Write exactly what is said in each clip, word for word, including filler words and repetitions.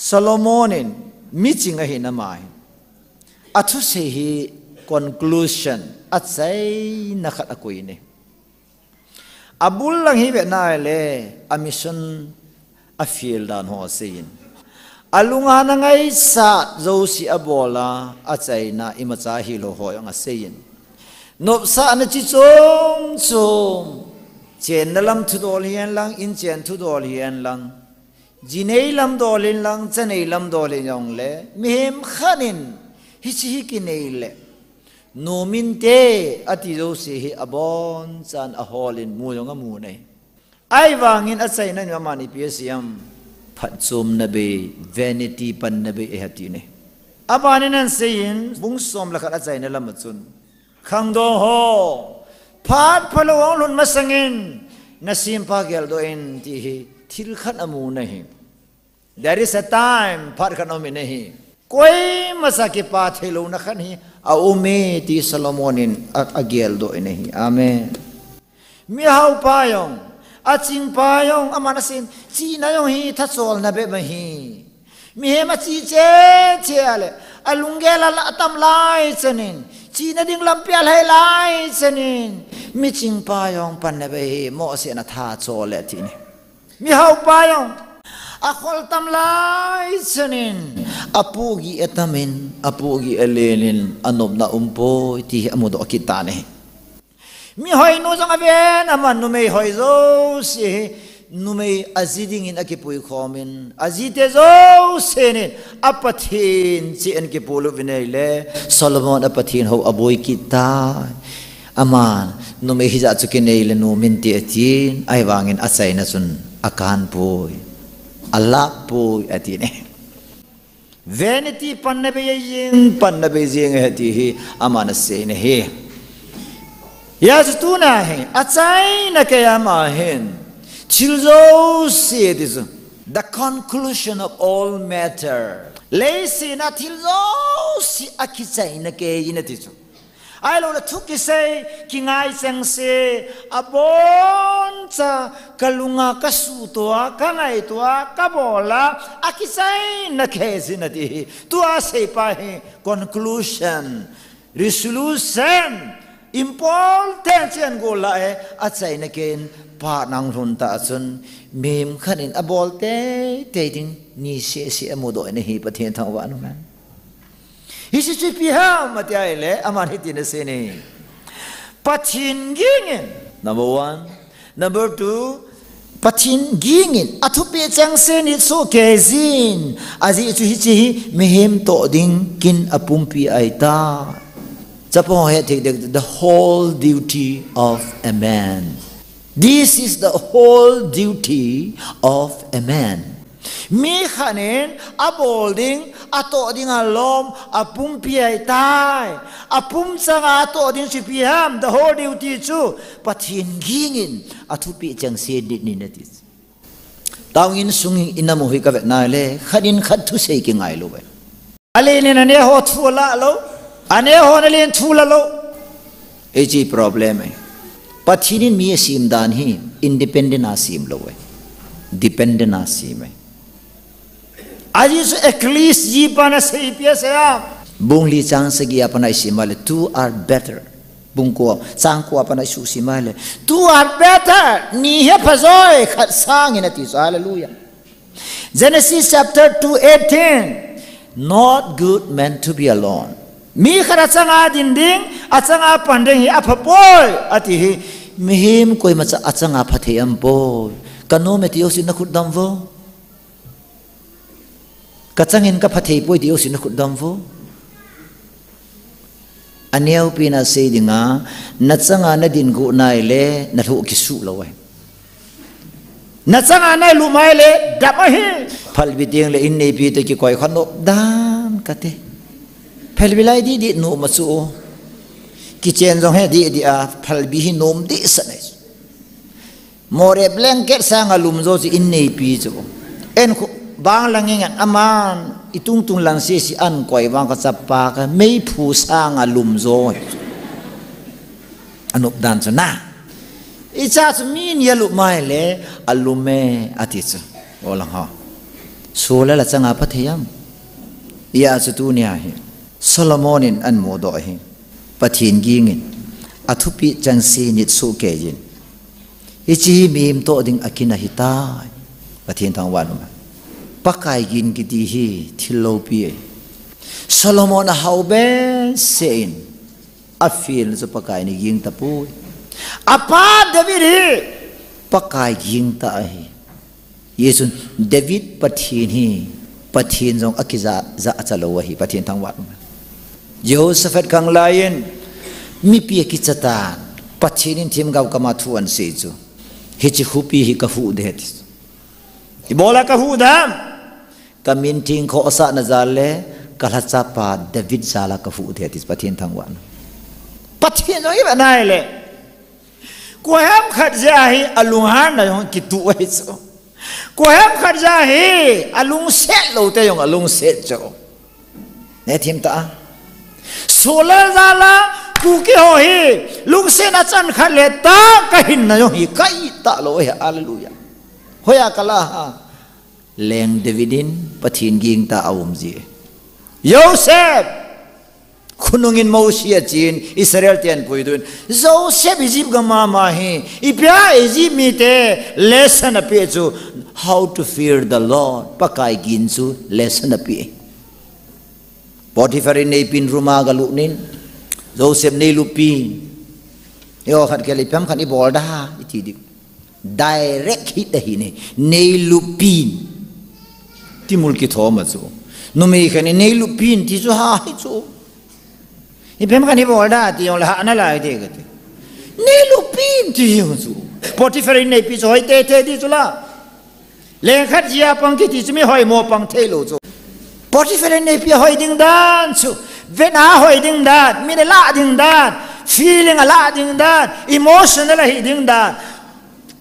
Solomon in miching ahi nama hi. Athusei hi conclusion achaina khat akoi in ahi. Abul lang hi vetna ahile, a mission a fail dan ho aseiyin. Alunga na ngaisat jouse abol a, achaina imacha hilou ho jong aseiyin. Nopsahna chi chom chom, chenna lam thudol hihen lang, inchen thudol hihen lang, jinei lam dol in lang, chanei lam dol in jongle, mihem khat in hiche hi kinei le, nom inte ati jouse hi abonchan aholin mu jong amu in ahi. Ahivangin achaina in aman ipi asei em? Phatchomna bei, vanity panna bei ahi ati in ahi. Aban in aseiyin, bung som le khat achaina lam a chun, khangdong ho, phat phalou hung lhun masangin, nasempa geldoh in ti hi thil khat amu in ahi. There is a time, phat khat aum in ahi. Koimacha kipa theilouna khat hi aum e ti Solomon in a, ageldoh in ahi. Amen. Mihao pa jong, aching pa jong, aman aseiyin, chihna jong hi thacholna bep ahi. Mihem achi cheh cheh a le, alunggel a lah atam lai chanin, chihna ding lampi alhai lai chanin, miching pa jong panna bei ahi, mohseh in athachol e ati in ahi. Mihao pa jong, akhol tam lai chanin, apohgih atam in, apohgih alen in, anopna umpoi ti hi amudoh kit tan ahi. Mihoinu jong aven, aman numei hoi jouse hi, numei aji dingin akipui khom in, ajite jousen in, a Pathen cheh in kipolut uvin ahile, Solomon a Pathen hou aboi kit tai. Aman, numei hijat chu kinei le nom inte atin, ahivangin achaina chun akan poi, alap poi atin ahi. Vanity panna bei jeng, panna bei jeng ahi ti hi aman asei in ahi. Hijeh chun tuna hi, achaina kei ama hin, thil jouse ati chu, the conclusion of all matter. Leiset a thil jouse akichaina kei in ati chu. Ahilou le thu kisei, kingai chengse, aboncha, kalunga kasuhtoh a, kangaito a, kabol a, akichaina kei jin ati hi. Tua asei pa hi conclusion, resolution, important chen gol la e, achaina kei in phat nang lhun ta chun, mihem khat in abol teitei ding, ni seh seh amudoh in ahi Pathen thangvah in um hen. Hiche chu ipi ham ati ahile, aman hitin asei in ahi. Pathen ging in, number one. Number two, Pathen ging in, athupeh chengse nit soh kei jin, ajeh chu hiche hi mihem toh ding kin apumpi ahitai. Chapang ho het thei ding, the whole duty of a man. This is the whole duty of a man. Mi khat in abol ding, atoh ding alom, apumpi ahitai. Apum changa atoh ding chu ipi ham, the whole duty chu, Pathen ging in, athupeh chengse nit in ati. Taona sung in inamu hi kavet na le, khat in khat thusei kingai lou ve. Alen in aneho thu ala lou. Aneho in alen thu ala lou. Hiche problem ahi. Pathen in mi asem dan hi independent a sem lou ahi. Dependent a sem ahi. Ajeh chu Ecclesiastes pan asei ipi asei ham? Bung li chang sagi a pat a isim a le, two are better. Bung ko, chang ko a pat a isusim a le, two are better. Ni hi apha joi khat sangin ati chu. Hallelujah. Genesis chapter two eighteen, not good man to be alone. Mi khat achanga din ding, achanga pan ding hi apha poi, ati hi. Mihem koimacha achanga pha thei aum poi. Kanom e ti jouse nakhut dom vo. Kachangin kapha thei poi ti jouse nakhut dom vo. Aneopen a sei dinga, nachanga nadin got nai le, nalhoh kisuh lou ahi. Nachanga nailup mai le, dap ahi. Phalbi teng le inneipi toh kikoi kha nop dan kate. Phalbi lai didi nom a chu. Kichen jong he didi a, phalbi hi nom dehset ahi. More blanket sanga lum jo chu inneipi chu. Enkhu bang lang in aman itung tung lang sisi ankoi vang kachapa ka meiphu sanga lum jo. Anop dan chu na. Icha chu mi ni alup mai le alum e ati chu. O lang ho. Soh le la changa pha thei am? Hijeh chun tunia hi Solomon in ahin mudoh hi Pathen ging in athupi chengse nit soh kei in, hiche hi mihem toh ding a kin ahitai. Pathen thangvah in um hen. Pakai ging kiti hi thil loupi ahi. Solomon ahao behseh in, afail chu Pakai in aging tapoi. Apa David hi Pakai ging tah ahi. Hijeh chun David Pathen hi Pathen jong akija, ja acha lou ahi, Pathen thangvah in um hen. Jehoshaphat khanglai in mipi akicha tan, Pathen in themgao kama thu ahin sei chu, hiche khopi hi kahuh ding ahi ati. Ibola kahuh ding ham? Ka min theng khohsahna jal le ka lhachapa David jal a kahuh ding ahi ati, Pathen thangvah in um hen. Pathen jong ivet nai le, koi ham khat jeh a hi alunghanna jong kituh ahi chu. Koi ham khat jeh a hi alungset lou te jong alungset chu. Nei thim tah a. Soh le la jal a Kuki ho hi lungsetna chan khat le tah kahinna jong hi ka-it talou ahi. Hallelujah. Hoiya kalah ham? Leng David in Pathen ging tah a aum jeh. Joseph, khonung in Mosi achen, Israel ten apuidoh in, Joseph Egypt gam a ama hi, ipi a Egypt mite lesson apeh chu, how to fear the Lord, Pakai ging chu lesson apeh. Potiphar inneipi in room a agalut in, Joseph neiluppi in, eiho khat kei le ipi ham khat ibol ding ham iti ding. Direct hit ahi ne, neiluppi in. Timul kithom a chu. Numei khat in neiluppi in ti chu ha hi chu. Ipi ham khat ibol ding ham ti jong le ha nalai te kati. Neiluppi in ti jong chu. Potiphar inneipi chu hoi teitei ti chu la. Lengkhat jia pang kiti chu mi hoimo pang thei lou chu. Potiphar inneipi a hoi ding dan chu. Vet a hoi ding dan, min alah ding dan, feeling alah ding dan, emotional ahi ding dan.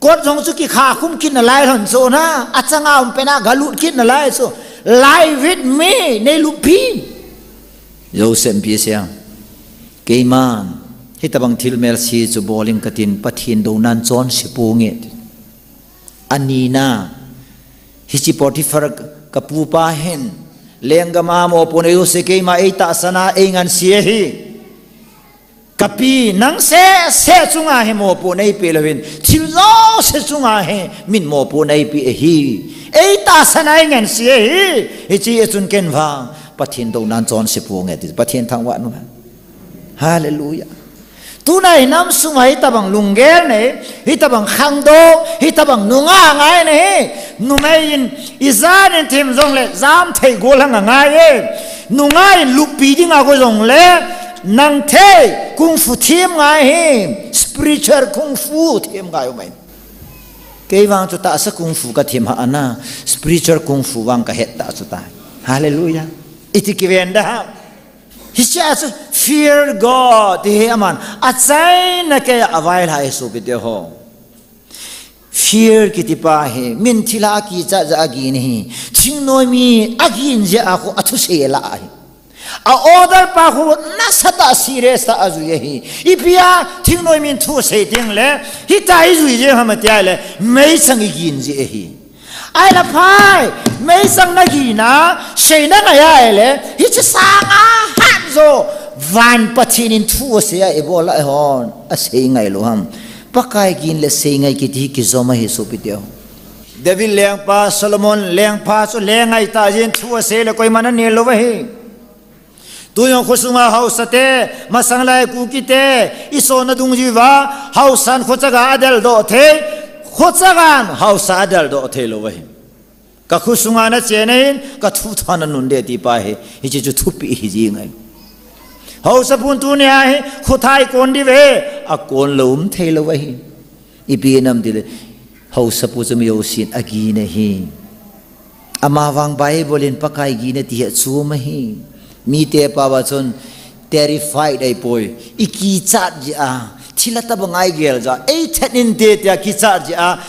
Kot jong chu kikha khum kit nalai lhon chu na, achang a um pen a galut kit nalai chu. Lie with me, neiluppi in. Joseph in ipi asei em? Keiman hitabang thil melse chu bol inge katin, Pathen douna in chonse ponge. Anina, hiche Potiphar ka pupa hin, lenggam a mopohna jouse keima eitahsan a eingansei ahi. Kapi, nang seh seh chunga hi mopohna eipeh louvin, thil jouse chunga hi min mopohna eipeh ahi. Eitahsan a eingansei ahi. Hiche a chun ken vang Pathen douna in chonse ponge ti, Pathen thangvah in um hen. Hallelujah. Tuna hi nam sunga hitabang lunggel nei, hitabang khangdong, hitabang nungah ngai nei. Numei in ijat in them jongle jam thei gollhang angai e. Nungah in luppi dinga go jongle nang thei kung fu them ngai hi. Spiritual kung fu them ngai um ahi. Kei vang chu tahsa kung fu kathem hih a, spiritual kung fu vang kahet tah chu tai. Hallelujah. Iti kiven ding ham? Hiche a chu fear God ti hi aman achaina keiya availhah e sopite ho. Fear kiti pa hi min thilha a kichat jeh a agin ahi. Thingnoi mi agin jeh a khu athusei alah ahi. A order pa khu nasatah a serious tah a ajui ahi. Ipi a thingnoi min thu asei teng le hitia ijui jeng ham ati a le meichang igin jeh ahi. Ahile phai, meichang nagin a, seina ngai a ahile, hiche sanga hat jo, van Pathen in thu asei a ibol a eihon asei ngai lou ham? Pakai gin le sei ngai kiti hi kijom ahi sopite ho. David lengpa, Solomon lengpa chu leng ngai tah jeh in thu asei le koiman anel lou ahi. Tujong khosunga haosa te, masang lai Kuki te, isonna dungjui uva, haosan khochaga adeldoh thei, khochagan haosa adeldoh thei lou ahi. Ka khosunga nachen in, ka thu tha nanun ding ti pa hi, hiche chu thupi hi jing ahi. Haosapu tunia hi, khotha ikon diu ve, akon lou um thei lou ahi. Ipi nam tile, haosapu chu mi jousen agin ahi. Ama vang Bible in Pakai gin ati hi achom ahi. Mite pao a chun terrified ahipoi. Ikichat jeh a, thilha tabang a igel jeh a, eithat inte tia kichat jeh a,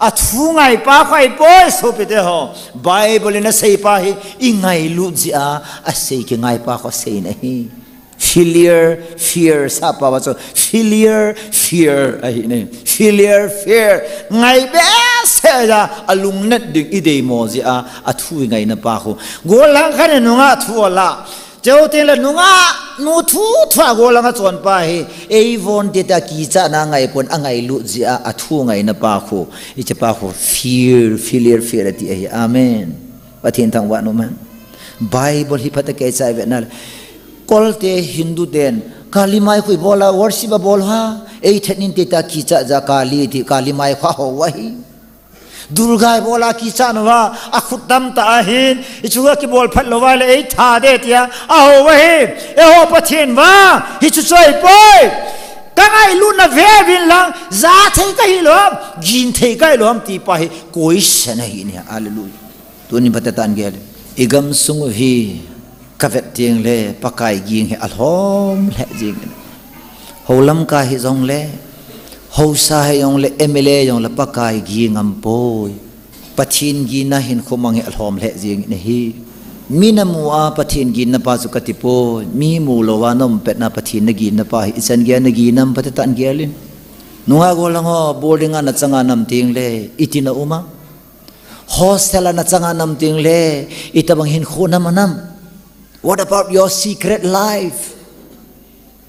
athu ngai pa khu ahipoi sopite ho. Bible in asei pa hi ingailut jeh a, asei kingai pa khu asei ahi. Filial fear, sap pao a chu filial fear ahi ne. Filial fear. Ngai behseh He ja, alungnet ding i deimo jia, athu i ngaina pa khu. Gollhang khat in nungah thu ala. Cheu tin le nungah, nu thu thu a gollhang a chon pa hi. Ei von tita kicha na ngai pon a ngailut jia, athu ngaina pa khu. I che pa khu, fear, fear, fear ati ahi. Amen. Pathen thangvah in um hen. Bible hi phatah a kei chai ve na le. Kolte Hindu ten, Kali mai khu i bol a, worship a bol ha. Ei thet nin tita kicha ja Kali ti, Kali mai khu a ho ahi. Durga i bol a kicha nau va, a khut tam ta ahin, i chu a kibol phat lou va le ei tha de tia, a ho ahi, ei ho Pathen va, hi chu choi poi. Ka ngailut na ve vin lang, ja thei ka hi lou ham, gin thei ka hi lou ham ti pa hi, question ahi ni, hallelujah. Tunin phatah a tan gel. I gamsung u hi, ka vet teng le, Pakai ging hi alhom lheh jing in. Hou Lamka hi jong le, Haosa hi jong le, M L A jong le, Pakai ging ngam poi. Pathen ginna hinkho mang hi alhom lheh jing in ahi. Mi na mu a Pathen ginna pa chu ka ti poi. Mi mu lou a na um pet na Pathen na ginna pa hi, i chan gei a na gin nam phatah a tan gel in. Nungah gollhang ho, boarding a na chang a nam teng le, i ti na um a. Hostel a na chang a nam teng le, i tabang hinkho na man am. What about your secret life?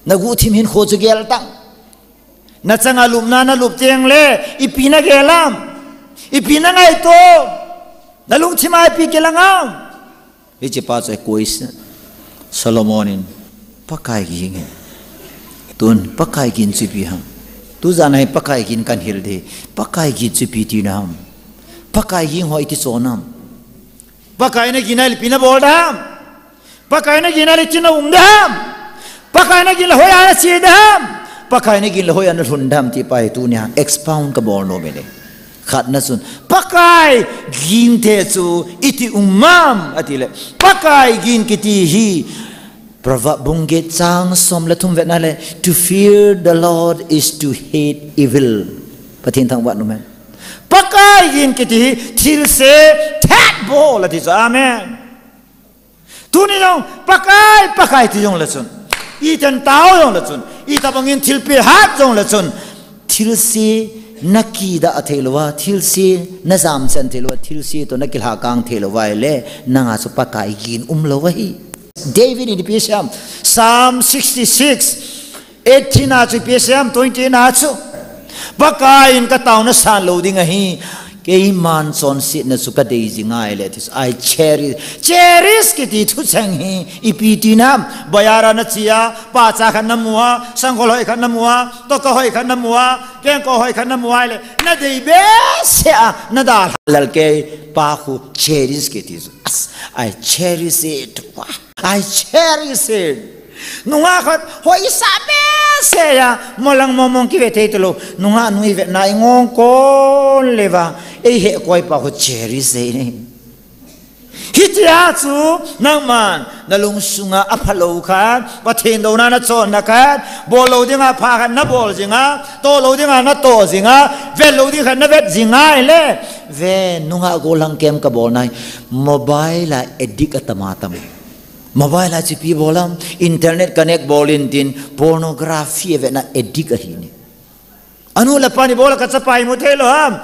Na guhthim hinkho chu gel tan. Na chang a lupna na lup teng le, ipi na gel am. Ipi na ngaito. Na lungthim a ipi kilang am. Hiche pa chu a question. Solomon in, Pakai ging e. Tun, Pakai ging chu ipi ham. Tu jan a hi Pakai ging kan hil de. Pakai ging chu ipi ti na ham. Pakai ging ho iti chon am. Pakai na ging a le ipi na bol dam. Pakai na ging a le iti na um dam. Pakai na ging le hoiya na che dam. Pakai na ging le hoiya na lhun dam ti pa hi tunia expound ka bol nom e. Khatna chun, Pakai ging te chu iti um am ati le. Pakai ging kiti hi. Proverb bung get chang som le thum vet na le, to fear the Lord is to hate evil. Pathen thangvah in um hen. Pakai ging kiti hi thilse thet bol ati chu. Amen. Tuni jong, Pakai, Pakai ti jong le chun. I ten tao jong le chun. I tabang in thilpeh hat jong le chun. Thilse na kidah thei lou a, thilse na jamchan thei lou a, thilse toh na kilhakang thei lou a ahile, nanga chu Pakai ging um lou ahi. David in ipi asei am, Psalm sixty-six, eighteen a chu ipi asei am, twenty-eight a chu. Pakai in ka taona san lou ding ahi. Keiman chonsetna chu ka dei jing ahile, this I cherish. Cherish kiti thucheng hi ipi ti nam, bazar a na che a, pacha khat na mu a, sanggol hoi khat na mu a, toka hoi khat na mu a, kengkoh hoi khat na mu ahile, na dei behseh a, na dalha lel kei pa khu cherish kiti chu. As, I cherish it. Wah. I cherish it. Nungah khat, hoi sa behseh a, molang momong kive thei talou. Nungah nu i vetna i ngong kon le vang, ei hekoi pa khu cherish e. Hitia chu, nangman, na lungsunga aphalou khat, Pathen douna na chonna khat, bol lou dinga pha khat na bol jinga, toh lou dinga na toh jinga, vet lou ding khat na vet jinga ahile, ve nungah gollhang kem ka bol nai, mobile a addict atam atam. Mobile a chipi bol am, internet connect bol in tin, pornography a vetna addict ahi ni. Anu le apa ni bol a ka chapa imu thei lou ham.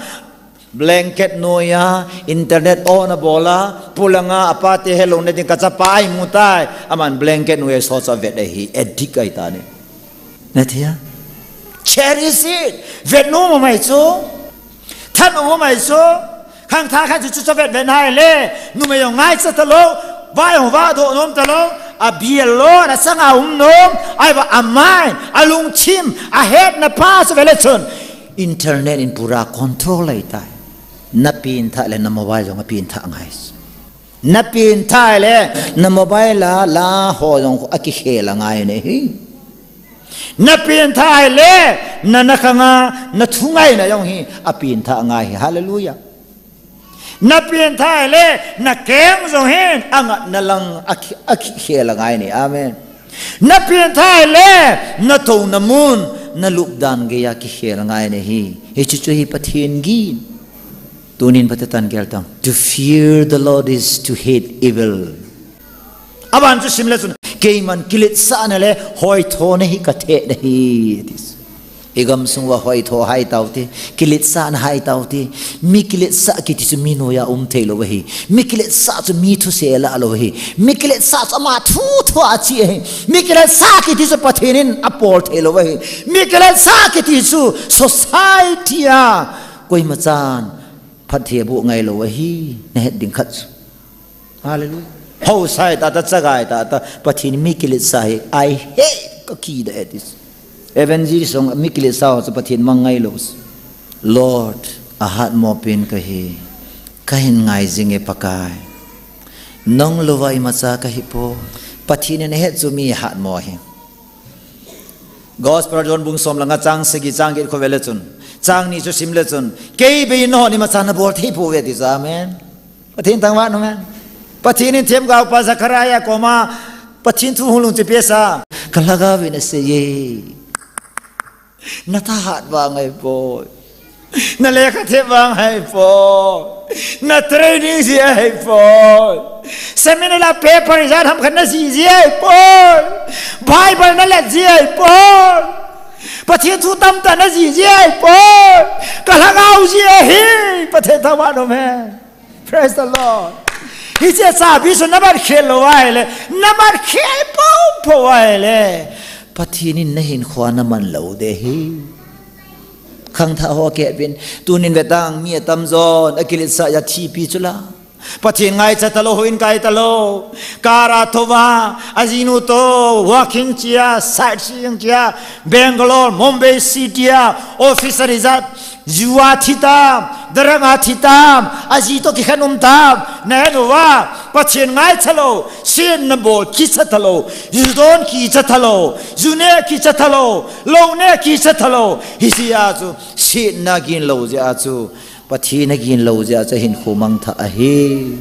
Blanket noiya, internet on a bol a, polanga, apa te helou na ding ka chapa imu tai. Aman blanket noiya so cha vet ahi, addict ahi ta ni. Na thei a? Cherish it. Vet nom u mai chu. Thanom u mai chu. Khangthah khat chu chu cha vet vet nai le. Numei jong ngaicha talou. Va jong va doh nom talou. A biel lou, na changa um nom. Ahivang a mind, a lungthim, a hetna pa chu ve le chun. Internet in pura control ahi tai. Na pengthah le na mobile jong a pengthah ngai. Na pengthah le na mobile a la ho jong a kikhel angai ne hi. Na pengthah le na, na khanga na thungaina jong hi a pengthah angai hi. Hallelujah. Na pengthah le na keng jong hin a ngatna lang a ki, a kikhel angai ne. Amen. Na pengthah le na touna mun, na lupdan geiya kikhel angai ne hi. Hichu chu hi Pathen ging. Tunin phatah a tan gel tang. To fear the Lord is to hate evil. Aban chu sim le chun, keiman kiletsahna le hoithona hi ka theh na hi. Igam sung uva hoitho hai tau te, kiletsahna hai tau te. Mi kiletsah kiti chu mi noiya um thei lou ahi. Mi kiletsah chu mi thusei lah lou ahi. Mi kiletsah chu ama thu thu a chi ahi. Mi kiletsah kiti chu Pathen in apol thei lou ahi. Mi kiletsah kiti chu society a koima chan phatthei aboh ngai lou ahi. Na het ding khat chu. Hallelujah. Hou sai ta ta, chagai ta ta, Pathen mi kiletsah hi, I hate, ka kida e tis. Evangelist song mi kiletsah ho chu Pathen mang ngai lou. Lord, ahatmo pen kahi, kahin ngai jing e Pakai. Nang louva imacha kahi poi. Pathen in ahet chu mi hatmo hi. Gospel John bung som le nga chang sagi chang get khu ve le chun, chang ni chu sim le chun, kei bei in nangho imacha nabol thei pouve ti chu, amen. Pathen thangvah in um hen. Pathen in themgao pa Zechariah koma Pathen thu hung lungthim peh sa. Ka lhagao vin asei e. Na thahat vang ahipoi. Na lekha thep vang ahipoi. Na training jeh ahipoi. Seminar la paper ijat ham khat na jih jeh ahipoi. Bible na let jeh ahipoi. Pathen thu tamtah na jih jeh ahipoi. Ka lhagao jeh ahi. Pathen thangvah in um hen. Praise the Lord. Hiche chabi chu namat khel lou ahile, namat khel poupou ahile, Pathen in nahinkhoa naman lou ding ahi. Khangthah ho keh vin, tunin vetang mi atamjon akiletsah a thipi chu la. Pathen ngaicha talou, houin kai talou. Car a thou va, ajinu toh, walking chia, sightseeing chia, Bangalore, Mumbai City a, officer ijat, ju a thi tam, drug a thi tam, aji toh kikhen um tam, na het uva, Pathen ngaicha lou, sin nabol kicha talou, ju don kicha talou, ju ne kicha talou, lou ne kicha talou, hijeh a chu, sin nagin lou jeh a chu, Pathen nagin lou jeh a chu hinkho mangthah ahi.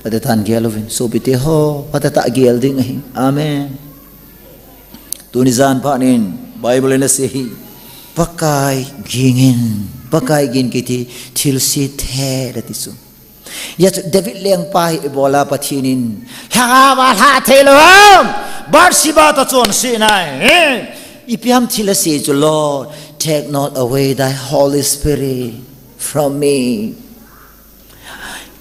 Phatah tah in gel uvin, sopite ho, phatah tah gel ding ahi. Amen. Tuni jan phat in Bible in asei hi, Pakai ging in, Pakai ging kiti thilse thei le ti chu. Hijeh chun David lengpa hi ibola Pathen in lhagao va lhah thei lou ham? Bathsheba toh chonsetna hi. Ipi ham thil asei chu, Lord, take not away thy Holy Spirit from me.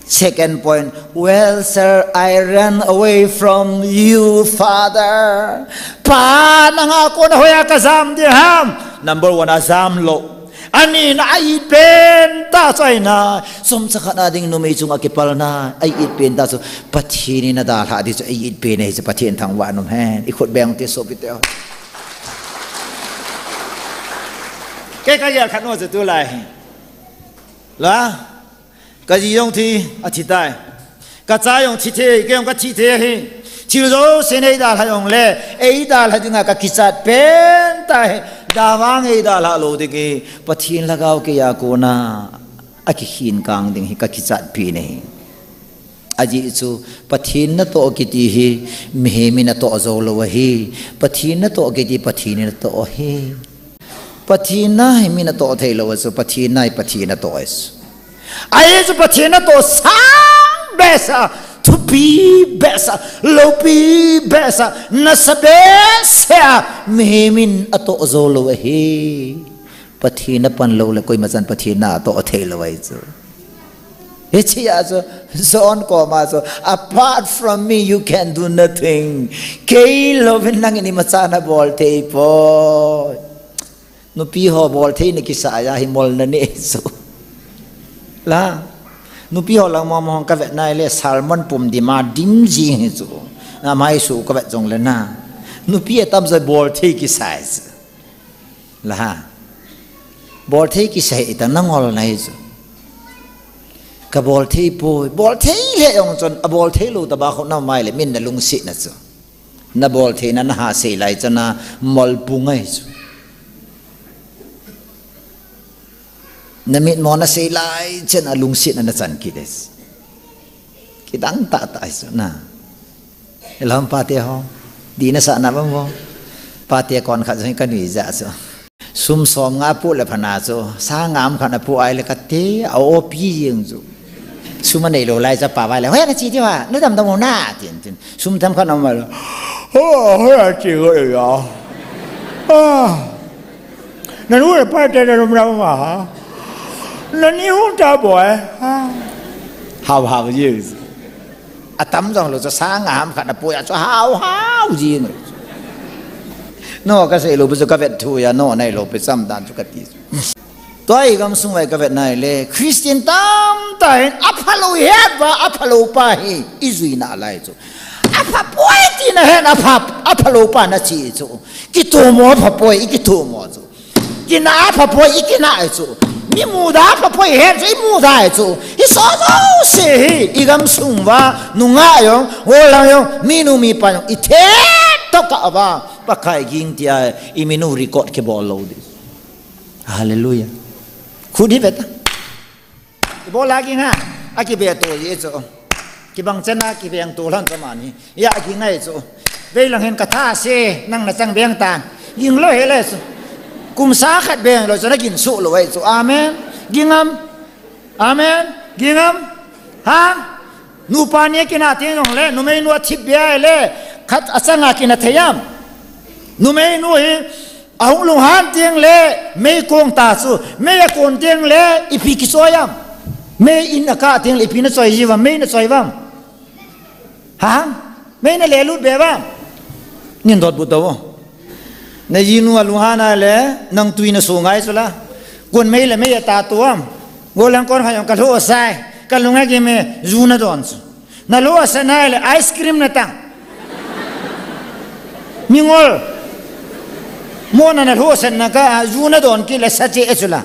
Second point, where shall I run away from you, Father? Pa, nanga kona hoiya kajam ding ham? Number one, ajam lou. Ani na a-it pen tah chu ahi nai. Chomcha khat a ding numei chunga kipalna, a-it pen tah chu Pathen in adalhah ding chu a-it pen ahi chu Pathen thangvah in um hen. Ikhut beng ute sopite ho. Kei kagel khat nom chu tulai hi. La? Kaji jong thi, athi tai. Kacha jong thi thei, kei jong kathi thei ahi. Thil jouse in eidalhah jongle, eidalhah dinga kakichat pen tah hi. Davang eidalhah lou ding hi, Pathen lhagao keiya kona akikhin kang ding hi kakichat pen ahi. Ajeh chu, Pathen natoh kiti hi, mihem in atoh jou lou ahi. Pathen natoh kiti, Pathen in atoh ahi. Pathen na hi min atoh thei lou a chu, Pathen na hi Pathen atoh ahi chu. Ahi chu Pathen natoh sang behseh a, thupi behseh a, loupi behseh a, nasa behseh a, mihem in atoh jou lou ahi. Pathen na pan lou le koima chan Pathen na atoh thei lou ahi chu. Hichea chu, John koma chu, apart from me, you can do nothing. Kei louvin nangin imacha nabol thei poi. Nupi ho bolthei na kisah a hi mol na nei chu. La. Nupi ho lang mong mong kavet nai le sermon pum dim a dim jing hi chu. Na mai su kavet jong le na. Nupi atam joi bolthei kisah chu. La. Bolthei kisah hi ta na ngol nai chu. Ka bolthei poi, bolthei le jong chun, abolthei lou tobang khu na mai le min na lungset na chu. Na bolthei na na ha sei lai chan a mol pung ahi chu. Na mitmo na sei lai chan a lungset na na chan kit ahi chu. Kidang tah tah ahi chu na. Elhom pate ho. Di na sa na bang ho. Pate kon khat jong ka nui ja chu. Sum som nga pu le phana chu, sa ngam khat na pu ai le kati, a o pi jing chu. Sum a nei lou lai cha pa vai le, "Hoi na chi ti wa, na dam dam na," tin tin. Sum tham khat na ma le, "Ho, ho na chi go ya." Ah. Nanu le pa te na lum na ma ha. Nani hung ta boy. Ha. Hau hau ji. Atam jong lou chu sang a ham khat na poi a chu hau hau ji no. No ka sei lou pu chu ka vet thu a no nai lou pi cham dan chu ka ti. Tua i gamsung vai ka vet nai le Christian tamtah hin aphalou het va aphalou pa hi i juina lai chu. Apha poi tina hin apha, aphalou pa na chi chu. Kitomo apha poi i kitomo chu. Kina apha poi i kina chu. Mi muda apha poi het chu i muda chu. Hiche jouse hi i gamsung va nungah jong, gollhang jong, minu mipa jong i thet tokah va Pakai ging tia i minu record kibol lou di. Hallelujah. Khut hi ve ta. I bol a ging a. A kibe to ji chu. Kibang chen a kibeng to lhon ta mani. Ya ging ngai chu. Vei lang hin ka tha se nang na chang beng tan. Ging lou he le chu. Kum sang khat beng lou chu na ging su lou ai chu. Amen. Ging am. Amen. Ging am. Ha? Nupa ni kina ting jong le, numei nu a thip bia le, khat a chang a kina thei am. Numei nu hi, Ahung lunghan teng le, mei kong ta chu, mei a kon teng le, ipi kichoi am. Mei in a kah teng le, ipi na choi ji vam, mei na choi vam. Ha? Mei na le lut be vam. Nin dot bu to. Na jinu a lunghan a le, nang tui na su ngai chu la. Kon mei le mei a ta tu am. Gollhang kon kha jong ka lho sai. Ka lung a ki me, ju na don chu. Na lou a set nai le ice cream na tang. Mingol. Mo na na lou a set na ka, ah, ju na don ki le sa che e chu la.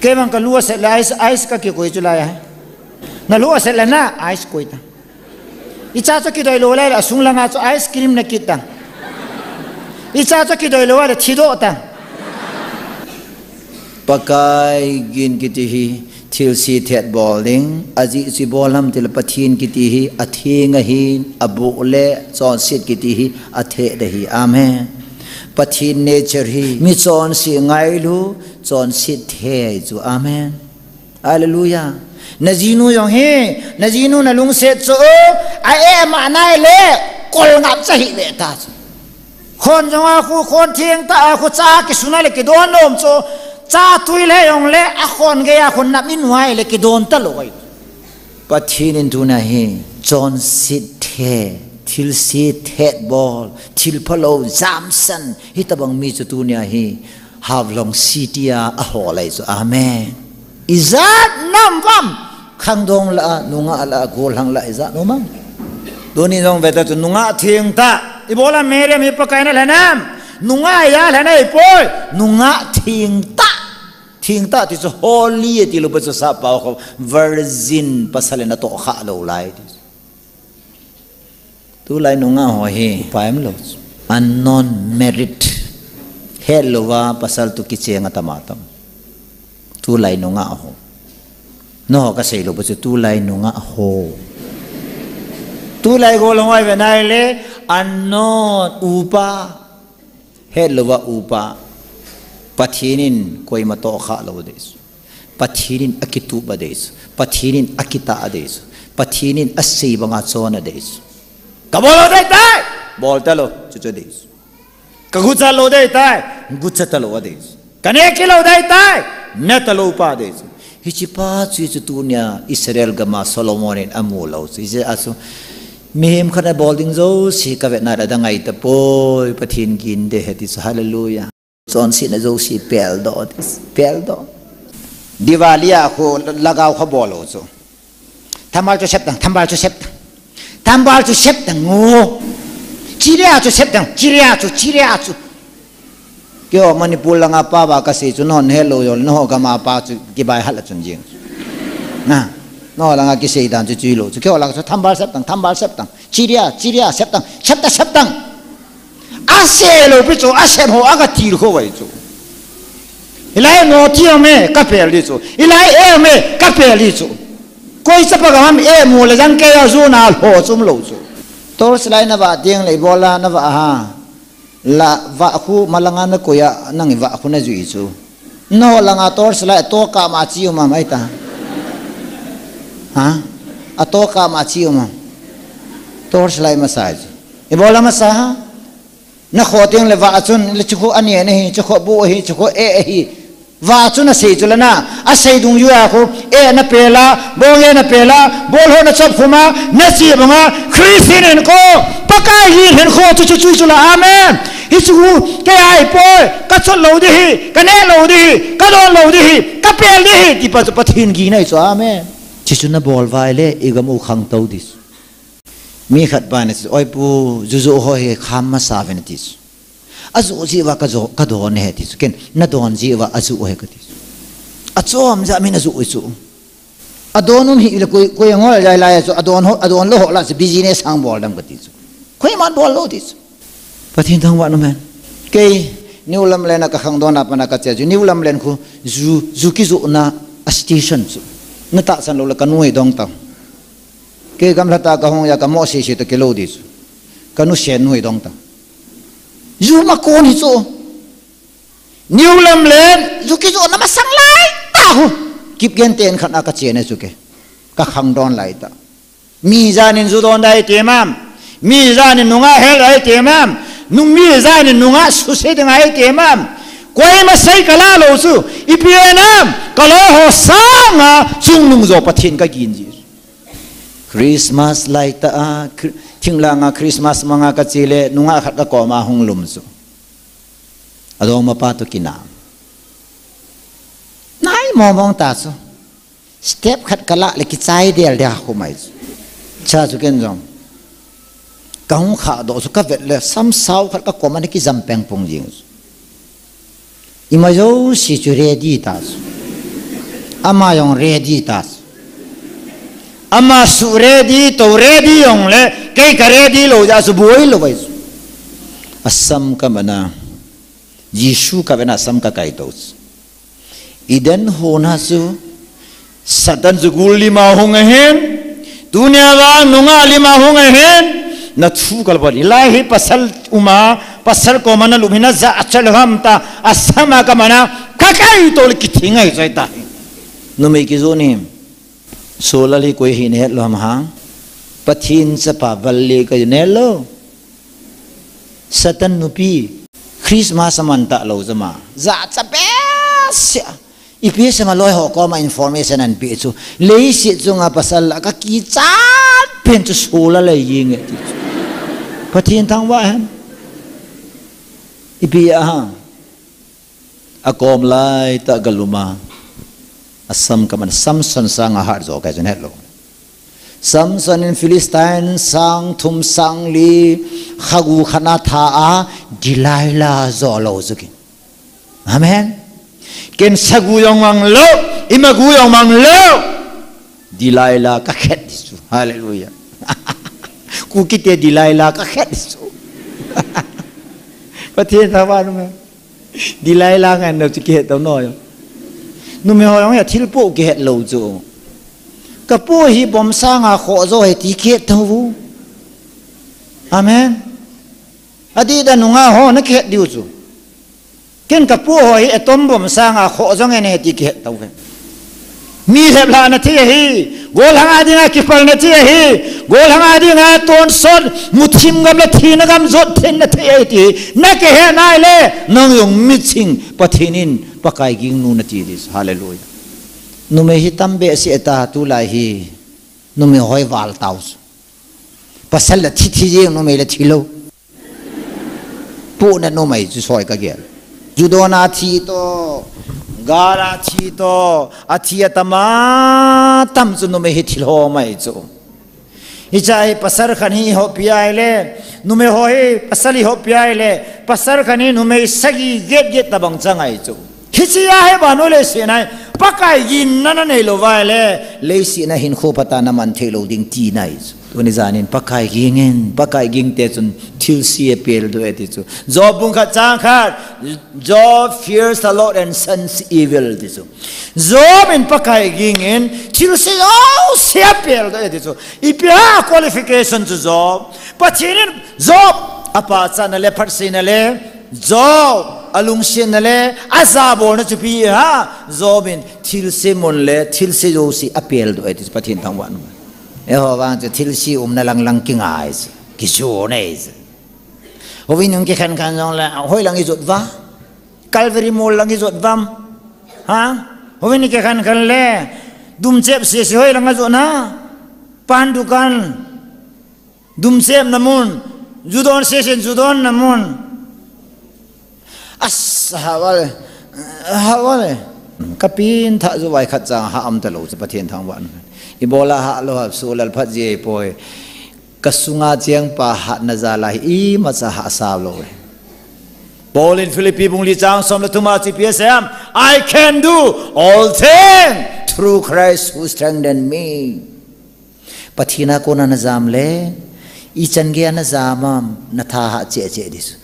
Kei bang ka lou a set le ice, ice ka kikoi chu la ya. Na lou a set le na ice koi ta. I cha chu kidoi lou le, le sung langa chu ice cream na kit ta. I cha chu kidoi lou le thi doh ta. Pakai ging kiti hi thilse thet bol ding, ajeh chu ipi bol ham tile Pathen kiti hi atheng ahin, aboh le chonset kiti hi athet ahi. Amen. Pathen nature hi mi chonse ngailu, chonset thei chu. Amen. Hallelujah. Na jinu jong hi, na jinu na lungset chu, a e ma nai le, kol ngap cha hi ve ta chu. Khon jong a khu, khon theng ta a khu cha kisu na le kidon nom chu, cha tui le jong le, a khon gei a khon nap in vai le kidon ta lou ai. Pathen in tuna hi, chonset the, thilse thet bol, thil phalou, jamsan, hitabang mi chu tunia hi, Haflong City a, ahol lai chu. Amen. Ijat nam vam. Khangdong la, nungah la, gollhang la, ijat nom am. Tuni jong ve ta chu nungah theng ta. Ibola Mary mi Pakai na lhenam. Nungah ya lhena ipoi. Nungah theng ta. Theng ta ti chu holy ti lou pa chu sap pao kho. Virgin pasal in atoh kha lou lai ti. Tulai nungah ho hi, pa em lo. Unknown married. Helou va pasal toh kicheng atam atam. Tulai nungah ho. Nangho kasei lou pa chu tulai nungah ho. Tulai gollhang ho ve nai le, unknown upa. Helou va upa. Pathen in koima toh kha lou dei chu. Pathen in akitup a dei chu. Pathen in akitah a dei chu. Pathen in asei banga chon a dei chu. Ka bol lou dei tai. Bol ta lou. Chu chu dei chu. Ka gucha lou dei tai. Gucha ta lou a dei chu. Ka neh kit lou dei tai. Neh ta lou pa dei chu. Hiche pa chu, chu tunia Israel gam a Solomon in amu lou chu. Hiche a chu mihem khat a bol ding jouse ka vet na le adang ahi tapoi, Pathen ging dei ahi ti chu, hallelujah. Chonsetna jouse peldoh, peldoh. Diwali a khu lagao kha bol lou chu. Thambal chu sep tang, thambal chu sep tang. Thambal chu sep tang o. Chiria chu sep tang, chiria chu, chiria chu. Keiho Manipur langa pa va kasei chu, nangho helou jong, nangho gam a pa chu kibai hal a chun jing. Na, nangho langa kisei dan chu chu hilou chu. Keiho langa chu thambal sep tang, thambal sep tang. Chiria, chiria, sep tang, sep ta, sep tang. Asep lou pi chu, asep ho, aga til kho vai chu. Hilai no ti ome, ka pel di chu. Hilai e ome, ka pel di chu. Koi chapa gam e mo le jang kei a ju na lho chum lou chu. Torch light na va teng le ibola na va ha. La va khu malanga na koi a nang i va khu na jui chu. Nangho langa torch light a toh kah ma chi um am ahi ta. Ha? A toh kah ma chi um am. Torch light masa chu. Ibola masa ha? Na kho teng le vah chun, le chu khu ane na hi, chu khu bu hi, chu khu e hi. Vah chun asei chu la na, asei dungjuia khu, e na pela, bong e na pela, bol ho na chop khuma, na chi banga, Christian hinkho, Pakai hin hinkho chu chu chu chu la, amen. Hi chu khu, kei ai poi, ka chot lou di hi, ka neh lou di hi, ka don lou di hi, ka pel di hi, ti pa chu Pathen gina hi chu, amen. Chi chu na bol vai le, i gam u khangtou di chu. Mi khat pa na chu, oi pu, juju ho hi kham masa ve na ti chu. Aju ji va ka jo, ka don he ti chu. Ken, na don ji va aju he ka ti chu. Achom ja min aju chu. Adon um hi le koi, koi ngol jai lai chu, adon ho, adon lou ho la chu business hang bol dam ka ti chu. Koiman bol lou ti chu. Pathen thangvah in um hen. Kei, New Lamlen a ka khangdon a pat na ka che chu. New Lamlen khu, ju, ju kijohna a station chu. Na tahsan lou le ka nu hi dong ta. Kei gamlha ta ka hung a ka mo sese toh kilou di chu. Ka nu sen nu hi dong ta. Ju ma kon hi chu. New Lamlen, ju kijohna masang lai ta khu. Kipgen ten khat a ka che na chu kei. Ka khangdon lai ta. Mi jan in ju don ding ahi ti ham. Mi jan in nungah hel ding ahi ti ham. Nung mi jan in nungah suse ding ahi ti ham. Koima sei ka la lou chu. Ipi ham. Ka loi ho sanga chungnung jo Pathen ka gin ji. Christmas lai ta a, Chri-, thinglhang a Christmas mang a ka che le, nungah khat ka kom a hung lum chu. Adong ma pa toh kinah. Nai mong mong ta chu. Step khat ka la le kichai del dia khu mai chu. Cha chu ken jong. Ka hung kha doh chu ka vet le sam sao khat ka kom a ni kijam peng pung jing chu. Ima jouse chu ready ta chu. Ama jong ready ta chu. Ama su ready, to ready jong le, kei ka ready lou jeh chu boi lou vai chu. Asam ka man a, Jesu ka vet na sam ka kai to chu. Eden hon a chu, Satan chu gul lim a hung ahin. Tunia vang nungah lim a hung ahin. Na thu kal bol. Hilai hi pasal um a, pasal kom a na lum hi na jachat lou ham ta. Asam a ka man a, ka kai to le kithing ahi choi ta. Numei kijoh ni. Solar hi koi hi na het lou ham hang. Pathen chapa val le ka na het lou. Satan nupi. Christmas a man ta lou jama. Jachat behseh. Ipi sema loi ho koma information ahin pe chu. Leiset chunga pasal la ka kichat pen chu sula lei jing e ti chu. Pathen thangvah hen. Ipi a ha. Akom lai ta ka lum a. Asam ka man Samson sanga hat jo ka chu na het lou. Samson in Philistine sang thum sang li khagu khat na tha a Delilah jo lou chu kei. Amen. Ken sagu jong mang lou, ima gu jong mang lou. Delilah ka khet di chu. Hallelujah. Kuki te Delilah ka khet di chu. Pathen thangvah in um hen. Delilah ngen lou chu kihet tou noi. Numei ho jong hi thil po kihet lou chu. Ka po hi bomb sanga khoh jo ahi ti kihet tou. Amen. Adih dan nungah ho na kihet diu chu. Ken ka po ho hi atom bomb sanga khoh jong e na he ti kihet tou ve. Mi lheplhah na thei ahi. Gollhang a dinga kipal na thei ahi. Gollhang a dinga tonsot, muthim gam le thina gam jot thei na thei ahi ti. Na kihet nai le, nang jong miching Pathen in Pakai ging nu na ti di. Hallelujah. Numei hi tam behseh ta tulai hi. Numei ho hi val tau. Pasal la thi thi jeng numei la thi lou. Pu na numei chu soi ka gel. Ju don a thi to, gal a thi to, a thi a tam a tam chu numei hi thil ho mai chu. Hiche hi pasal khat hi ho pi ai le, numei ho hi pasal hi ho pi ai le, pasal khat hi numei sagi get get tabang chang ai chu. Hiche a hi vannoi leiset a hi, Pakai ginna na nei lou vai le, leiset a hinkho phat a na man thei lou ding tina ahi chu. Tuni jan in Pakai ging in, Pakai ging te chun thilse apel doh e ti chu. Job bung khat chang khat, Job fears the Lord and shuns evil ti chu. Job in Pakai ging in, thilse jouse apel doh e ti chu. Ipi ham qualification chu Job. Pathen in Job, apachatna le phatseina le, Job, alungsetna le, ajabolna chu ipi ham, Job in thilse mun le, thilse jouse apel doh e ti chu Pathen thangvah in um. Eiho vang chu thilse umna lang lang kingai chu, kichon e chu. Houin hung kikhen khen jongle, hoi lang ijot uva? Calvary Mall lang ijot uvam? Ha? Houin kikhen khen le, dumchep sese hoi lang ajot na? Pan dukan, dumchepna mun, ju don sesen ju donna mun. As, hah vale, hah vale. Kapin thah ju vai khat chang hah um talou chu Pathen thangvah in. Ibola hah lou ham, sulal phat ji ahipoi. Kasunga chengpa hatna jal a hi imacha hahsa lou e. Paul in Philippi bung li chang som le thum a chu ipi asei em? "I can do all things through Christ who strengthen me." Pathen a kona najam le, ichan gei a najam am, natha hah cheh cheh ding chu.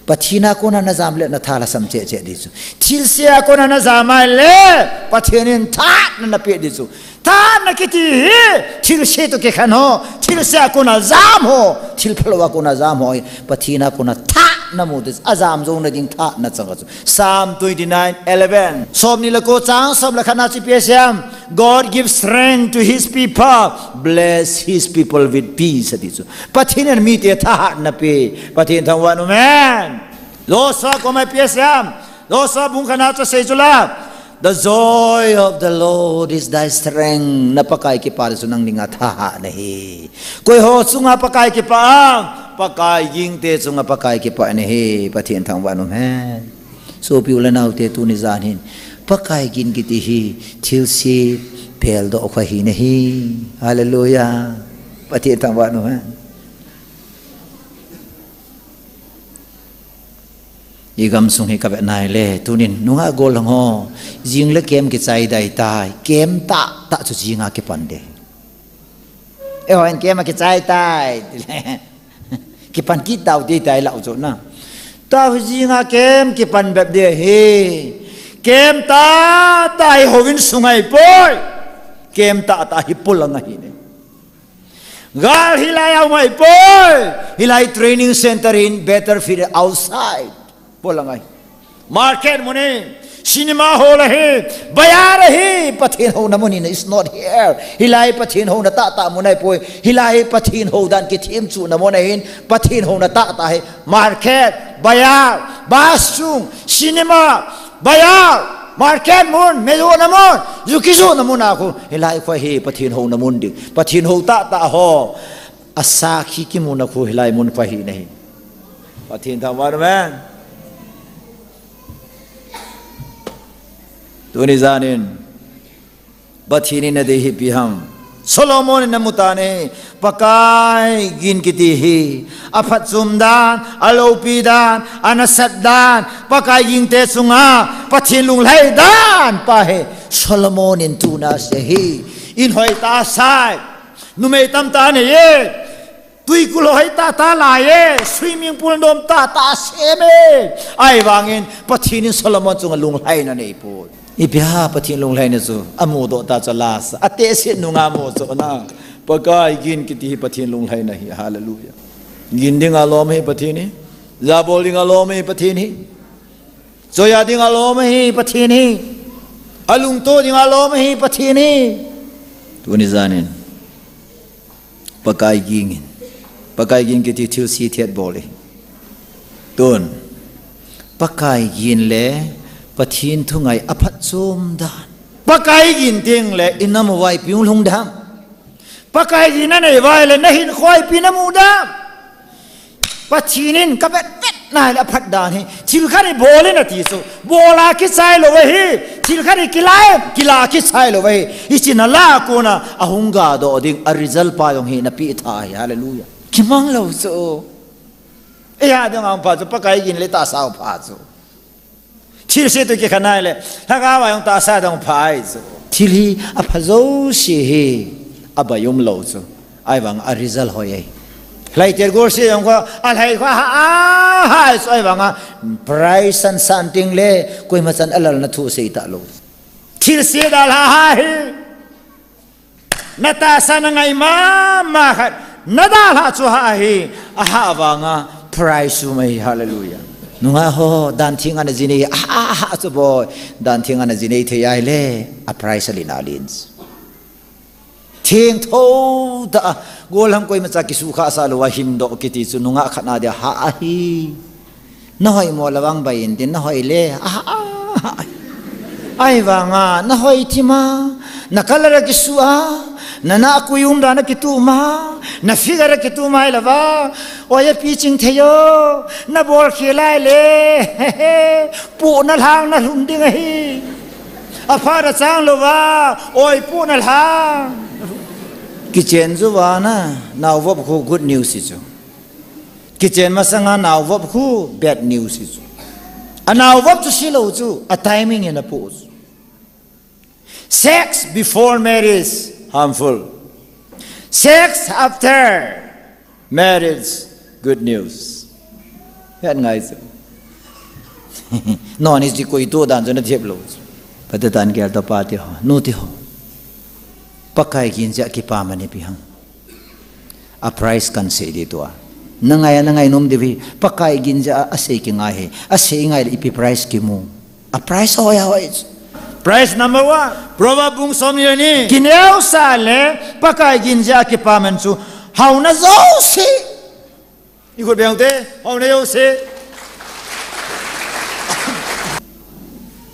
Pathen a kona najam le, natha lhasam cheh cheh ding chu. Thilse a kona najam a le, Pathen in thahatna napeh ding chu. Thahatna kiti hi, thilse toh kikhen ho, thilse a kona jam ho, thil phalou a kona jam ho, Pathen a kona thahatna mu ding, ajam jouna ding thahatna chang chu. Psalm twenty-nine eleven. Somni le ko chang som le khat na chu ipi asei em? "God gives strength to his people, bless his people with peace," ati chu. Pathen in mite thahatna pe, Pathen thangvah in um hen. Joshua koma ipi asei em? Joshua bung khat na chu asei chu la. "The joy of the Lord is thy strength." Na Pakai kipah chu nang dinga thahatna ahi. Koi ho chunga Pakai kipah am? Pakai gingte chunga Pakai kipah ahi. Pathen thangvah in um hen. Sopi u le naote, tuni jan hin Pakai gin kiti hi thilse peldoh kha ahi nahi. Hallelujah. Pathen thangvah in um hen. Igamsung hi kavet nai le, tunin nungah gollhang ho, jing le camp kichai dai tai, camp tahtah chu jinga kipan ding. Eihon camp a kichai tai, kipan kit tau ti tai lau chu na. Tau hi jinga camp kipan bep ding ahi. Camp tahtah hi houin sunga ahipoi. Camp tahtah hi polang ahi ne. Gal hilai a um ahipoi. Hilai training center in, battlefield outside. Polang ahi. Market mun ahi, cinema hall ahi, bazar ahi, Pathen houna mun ahi, is not here. Hilai Pathen houna tahtah mun ahipoi. Hilai Pathen hou dan kithemchuhna mun ahin, Pathen houna tahtah ahi. Market, bazar, bus chung, cinema, bazar, market mun, meijona mun, ju kijona mun a khu. Hilai khu hi Pathen houna mun ding. Pathen hou tahtah ho asakhi kimuna khu hilai mun khu ahi nahi. Pathen thangvah in um hen. Tuni janin Pathen in adei hi ipi ham? Solomon in amu tan ahi. Pakai gin kiti hi aphatchom dan, aloupi dan, anasat dan, Pakai gingte chunga Pathen lunglhai dan pa hi Solomon in tuna asei ahi. In hoitah asai, numei tamtah anei e. Twikul hoitah tah alai e, swimming pool nom tahtah asem e. Ahivangin Pathen in Solomon chunga lunglhaina aneipoi. Ipi ham Pathen lunglhaina chu? Amudoh tah chu lasa, atehse nunga amu chu na. Pakai gin kiti hi Pathen lunglhaina ahi. Hallelujah. Gin dinga lom ahi Pathen hi. Jabol dinga lom ahi Pathen hi. Choiya dinga lom ahi Pathen hi. Alungto dinga lom ahi Pathen hi. Tuni janin Pakai gingin, Pakai gin kiti thilse thet bol ahi. Tun, Pakai gin le Pathen thungai aphatchom dan. Pakai gin teng le inam uva ipi hung lhung dem? Pakai gin nanei uva ahile nahinkhoa ipi namu dem? Pathen in kavet vet nai le aphat dan hi. Thil khat hi bol in ati chu, bol a kichai lou ahi. Thil khat hi kila in, kila a kichai lou ahi. Hiche nala a kona ahung gadoh ding a result pa jong hi napeh tha ahi. Hallelujah. Kimang lou chu. Eihading a um pha chu, Pakai gin le tahsa u pha chu. Thilse toh kikhen nai le, lhagao a jong tahsa dang pha ahi chu. Thil hi apha jouse hi abai um lou chu. Ahivang a result hoi ahi. Lhaiter golse jong kho, alhai kho, aha, aha, chu ahivang a prize san san teng le, koima chan alalna thu sei talou. Thilse dalha ha hi. Natahsa nangai mama khat nadalha chu ha ahi, aha vanga prize um ahi, hallelujah. Nungah ho, dan theng a najinei, aha, aha chu boi, dan theng a najinei thei ahile, a prize alen alen. Theng tho ta a, gollhang koimacha kisuhkhah sah lou a himdoh kiti chu nungah khat na dia ha ahi. Na hoi mo la vang bai in tin na hoi le. Ah, ah, ah. Ahivanga, na hoi thim a, na color a kisu a, na na kui um dan a kitu ma, na figure a kitu mai la va. Oi a pi ching thei o, na bol khel lai le. Pu na lhang na lhum ding ahi. A pha ra chang lou va, oi pu na lhang. Kichen chu vana, nao vop khu good news hi chu. Kichen masanga nao vop khu bad news hi chu. A nao vop chu si lou chu, a timing in a pu chu. Sex before marriage, harmful. Sex after marriage, good news. Hetngai chu. Noni chi koi tu dan chu na thep lou chu. Pate tan gel to pa ti ho, nu ti ho. Pakai ginja kipaman ipi ham. A price kan sei di tua. Na ngai, na ngai nom diu hi. Pakai ginja a sei kingai hi. A sei ngai le ipi price kimu. A price hoi hoi. Price number one. Proverb bung som ni le ni. Kineo sa le Pakai ginja kipaman chu. Hauna jouse. I khut beng te, hauna jouse.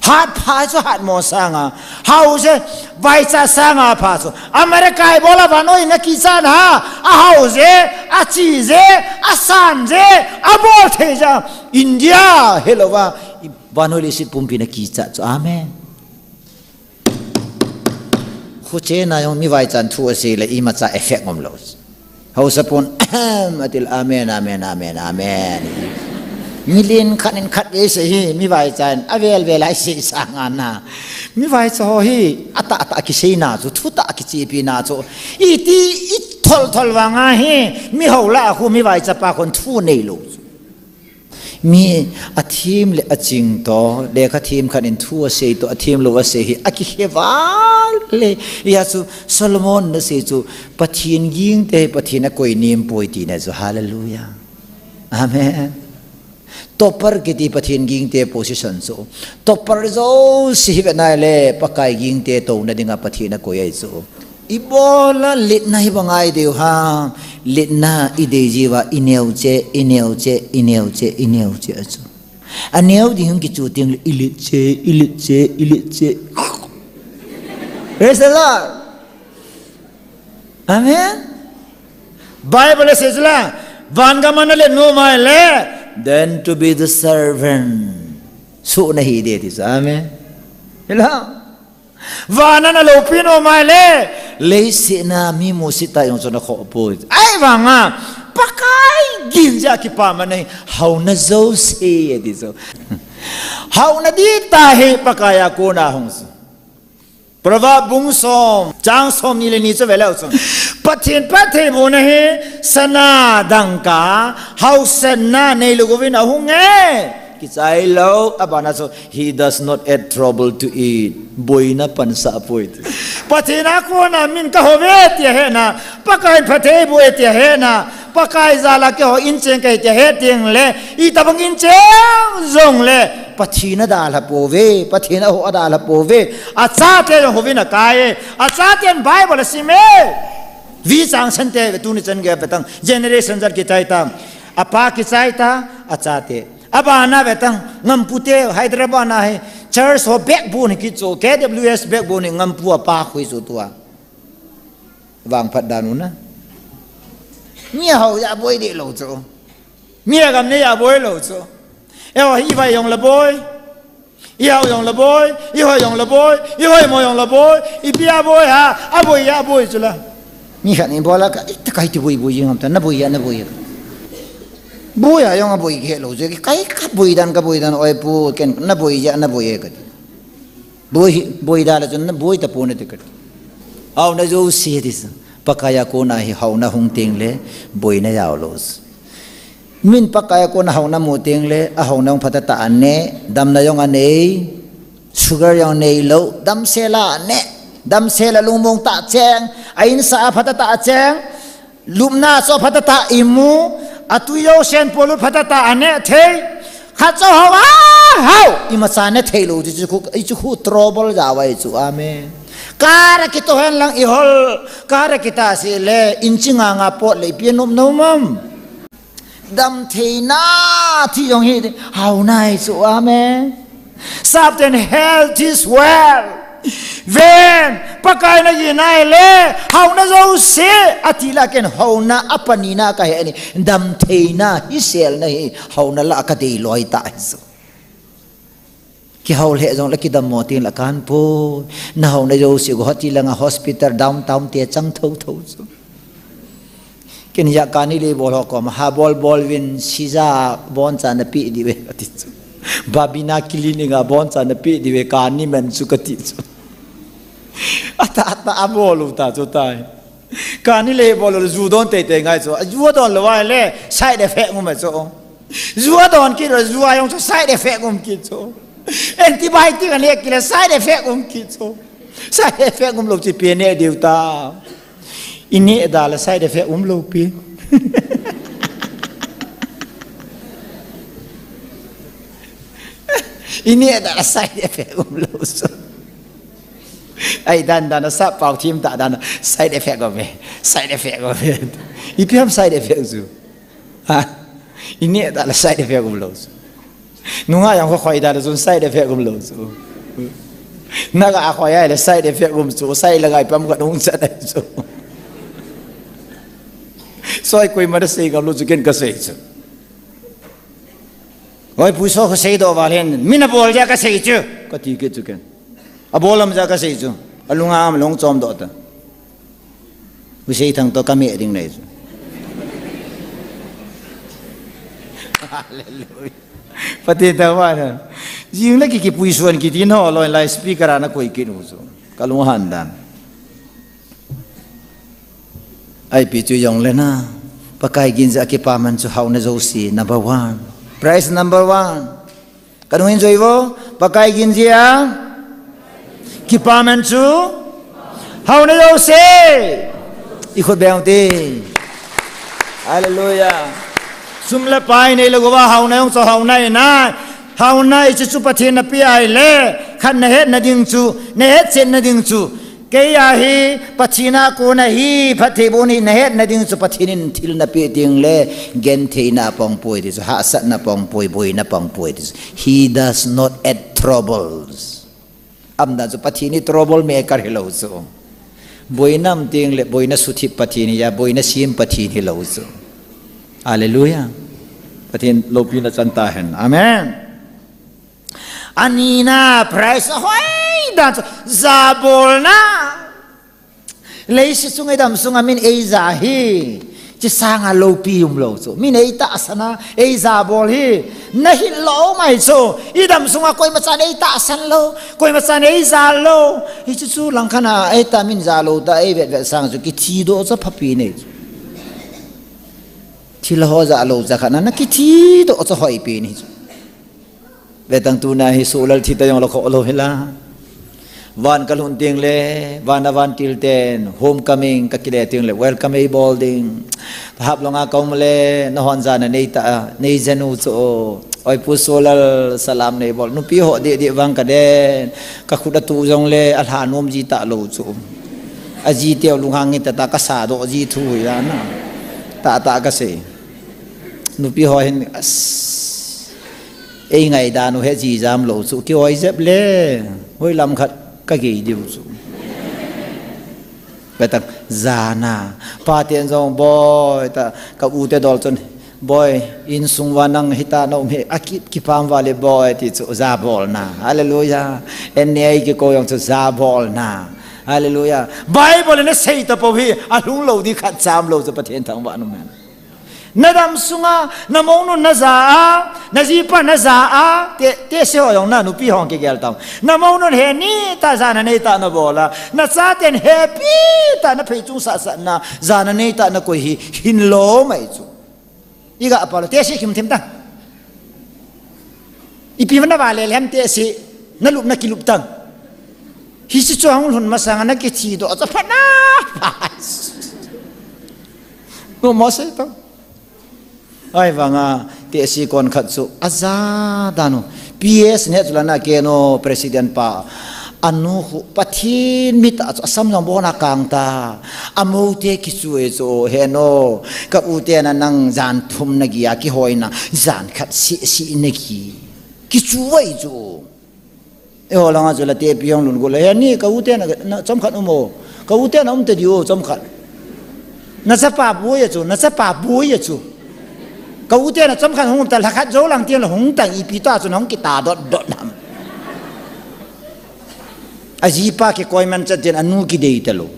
Hat pha chu hat mo sanga. Hao je, vaicha sanga pha chu. America ibola vannoi na kicha na. A hao je, a chi je, a san je, a bol thei ja. India, hello va. Vannoi leiset pumpi na kicha chu. Amen. Khuche na jong mi vaichan thu asei le imacha effect ngom lou. Haosa pon, ahem, atil, amen, amen, amen, amen. Million khat in khat vei sei hi, mi vaichan, avel vel a isei sanga na. Mi vaicha ho hi, atah atah kisei na chu, thu tah kichepi na chu. Iti, i thol thol vanga hi, mi hao la khu, mi vaicha pa khun thu nei lou chu. Mi a thim le a ching to, lekha thim khat in thu asei to, a thim lou asei hi, a kihe val le. Hia chu Solomon na sei chu, Pathen ging te, Pathen a koi nem poi ti na chu, hallelujah. Amen. Topper kiti Pathen ging te position chu. Topper jouse hi ve nai le, Pakai ging te to na dinga Pathen a koi ai chu. Ibola litna hi bang ai deu ham. Litna i dei jiuva i neo che, i neo che, i neo che, i neo che a chu. A neo ding hung kichu ting le i lit che, i lit che, i lit che. Praise the Lord. Amen. Bible a sei chu la, van gam a na let nom ai le, then to be the servant. Suh na hi de ti chu. Amen. Hila. Van a na loupi nom ai le, leiset na mi musit ta jong chu na khoh poi. Ahivanga, Pakai ginja kipaman ahi, hauna jouse ti chu. Hauna dihtah hi Pakai a kona hung chu. Proverb bung som, chang som ni le ni chu ve leu chun. Pathen phattheibohna hi sana dangka, haosanna neilou uvin ahung e. Kichai lou, abana chu, he does not add trouble to it. Boina pansah poi. Pathen a kona min kahou ve tia hetna, Pakai in phattheiboh e tia hetna, Pakai jal a keiho incheng kahi tia het ding le, itobang incheng jongle, Pathen a dalha pouve, Pathen a ho a dalha pouve. Achate jong houvin akai e. Achaten Bible asim e. Vichang sante ve tuni chan gei a vetang. Generation jat kichai ta. Apa kichai ta, achate. Abana vetang, Ngampu te, Hyderabad na hi. Church ho backbone hi kichu, K W S backbone hi Ngampu apa khu hi chu tua. Vangphat dan u na. Mi hao ja boi deh lou chu. Mi agam ne ja boi lou chu. Eiho hi i vai jong la boi. I hao jong la boi. I hoi jong la boi. I hoi mo jong la boi. Ipi a boi ha. A boi ja boi chu la. Mi khat in ibola ka, ita kai ti boi boi jing ham ta. Na boi ja, na boi ja. Boi ja jong a boi khe lou chu. Kai ka boi dan, ka boi dan, oi pu, ken na boi ja, na boi ja ka ti. Boi, boi da la chun na boi tapon ati kati. Hauna jouse ti sa. Pakai a kona hi hauna hung teng le boina jao lou sa. Min Pakai a kona hauna mu teng le, a hauna hung phatah tah a ne, damna jong a nei, sugar jong nei lou, damsel a ne, damsel a lungmong tah cheng, a insa a phatah tah cheng, Lupna chu aphatah tah imu, atui jousen polut phatah tah aneh thei. Khat chu hao a, hao, imacha ne thei lou, chu khu, i chu khu trouble ja vai chu, amen. Kara kitoh hen lang ihol, kara kita sih le, inchi nga nga pot le ipi nom nom am. Damtheina ti jong hi hauna ahi chu, amen. Sapten health is wealth. Ven, Pakai nagin ahile, hauna jouse, ati la ken hauna apanina kahe ni, damtheina hi selna hi, hauna la kadei loi ta ahi chu. Kihao lheh jongle kidammo teng la kanpoi. Nahaona jouse go hoti langa hospital downtown te chang thotho chu. Ken ja kani le bol ho koma ha bol bol vin sija boncha napeh diu ve kati chu. Babina clinic a boncha napeh diu ve kani man chu kati chu. Ata ata abol u ta chu tai. Kani le bol u ju don teitei ngai chu. Ju don lou ahile side effect um chu. Ju adon kit lou, ju a jong chu side effect um kit chu. Antibiotic aneh kit le side effect um kit chu. Side effect umlou chu ipi neh diu ta. Ineh da le side effect umlou pi. Ineh da le side effect umlou chu. Ai dan dan a sap pau thim ta dan a side effect um e. Side effect um e. Ipi ham side effect chu. Ha? Ineh da le side effect umlou chu. Nunga jong kho khoi da le chun side effect umlou chu. Naga khoi ahile side effect um chu. Side la ngai pam khat hung chat ahi chu. Soi koima nasei ngam lou chu ken kasei chu. Oi, Pu Sho kasei doh val hen. Min abol jeh a kasei chu. Kati kit chu ken. Abol lam jeh a kasei chu. Alunga um le hung chom doh ta. Pu Seithang toh kameh ding nahi chu. Hallelujah. Pathen thangvah in. Jing le ki, kipui suan kiti na ho loi lai speaker a nakoi kit u chu. Kalung han dan. Ipi chu jong le na. Pakai gin jeh a kipaman chu hauna jouse number one. Prize number one. Kanung in joi vo, Pakai gin jeh a kipaman chu hauna jouse. I khut beng u te. Hallelujah. Sum le pai nei le gou a hauna jong chu hauna ahi nai. Hauna ahi chu chu Pathen napeh ahile, khat nahetna ding chu, nahetchetna ding chu. Kei a hi Pathen a kon ahi, phatthei boh ahi nahetna ding chu Pathen in thil napeh ding le, gentheina pang poi ti chu, hahsatna pang poi, boina pang poi ti chu. He does not add troubles. Aumdan chu Pathen hi trouble maker hilou chu. Boina um teng le, boina suthip Pathen hi a, boina sem Pathen hilou chu. Hallelujah. Pathen loupina chang tahen. Amen. Anina prize ahoidan chu jabolna. Leiset chunga idam sunga min eija hi, chi sanga loupi umlou chu. Min eitahsan a, eija bol hi, nahil lou mai chu. Idam sunga koimachan eitahsan lou, koimachan eija lou. Hichu chu langkhat a eitah min ja lou ta, eivet vet sang chu kithi doh chu phapi nei chu. Thil ho ja lou cha khat na, nakithi doh chu hoipi nei chu. Vetang tuna hi solar thi ta jong la kho lou hila. Van kalhun teng le, van a vantil ten, homecoming kakile teng le, welcome eibol ding. Hap longa kaum le, nahon jana neita, nei jenu chu. Oi Pu Solal, salam neibol. Nupi ho deh deh vang kaden. Kakhut atu jong le, alha nom ji talou chu. Aji teu lunghang nge tata kasa doh ji thu hi ana. Tata kasei. Nupi ho hin, as, ei ngaidan u he jijam lou chu, kioi jep le, hoilam khat kagei diu chu. Vetang, jana, paten jong boi, ta, ka u te dol chun, boi, insung uva nang hita na um hi, aki, kipam uva le boi, ti chu, jabolna. Hallelujah. N A I kikou jong chu, jabolna. Hallelujah. Bible in asei tapou hi, alhung lou di khat cham lou chu, Pathen thangvah in um hen. Nadam sunga, namounun naja a, najipa naja a, te, tehse ho jong na, nupi hon kigel tam. Namounun he nitah jana neitah nabol a, nachaten hepi tah naphei chung sahsah na, jana neitah nakoi hi, hinlou mai chu. Iga palo, tehse kimu thim ta. Ipi vana vale lem tehse, nalup nakilup tang. Hiche chu ahung lhun masanga nakithi doh chu phat na. Nommo sei tang. Ahivanga, tehse kon khat chu, aja dan u. P S ne chu lana keno president pa. Anu khu, Pathen Pathen mit a chu asam jong bon a kang ta. Amoute kichu e chu, heno. Ka u te na nang jan thum na gi a kihoina, jan khat si si na gi. Kichu vai chu. E ho langa chu la te pi hong lun go le, he ni ka u te na, na chom khat um o. Ka u te na um te di o chom khat. Na chapa boi a chu, na chapa boi a chu. Ka u te na chom khat hung ta la khat jo lang tiang la hung tang ipi ta chu na hung kita dot dot nam. Ajipa kikoi man chat din anu kidei ta lo.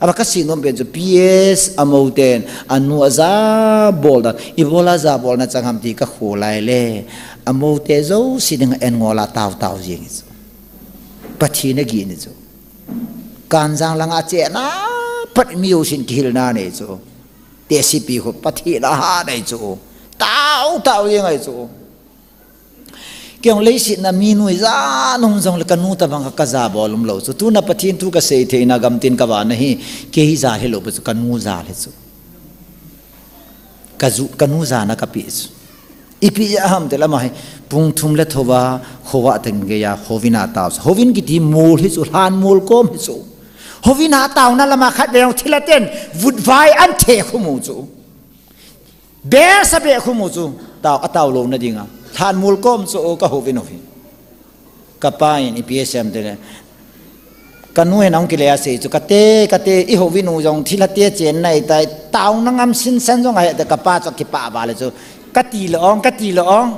Aba ka seinom pen chu P S amo ten anu aja bol dan, ibola ja bolna chang ham ti ka kholai le, amo te jouse dinga en ngol a tao tao jing chu. Pathen a gin chu. Kanjang langa chena pat mi jousen kihilna nei chu. Te sipi khu Pathen a ha nei chu. Tao tao jing ai chu. Kei jong leiset na mi nui ja nung jong le ka nu tabang ka ja bol um lou chu. Tuna Pathen thu ka sei theina gam tin ka vana hi, kei hi ja le lou pa chu ka nu ja le chu. Ka ju, ka nu ja na ka pi chu. Ipi ja ham te lama hi, pung thum le thova, khova teng gei a, hovin a tao chu. Hovin kiti mol hi chu, lhan mol kom hi chu. Hovin a tao na lama khat ve jong thil a ten, vut vai an the khu mu chu. Besa be khu mu chu, tao, a tao lou na dinga. Lhan mol kom chu, o ka hovin hovin. Ka pa in ipi asem te le. Ka nu hin ahung kile a sei chu, ka te, ka te, i hovin u jong thil a te chen nai tai, tao na ngam sin san jong ahe te ka pa chu kipa va le chu. Ka ti le ong, ka ti le ong.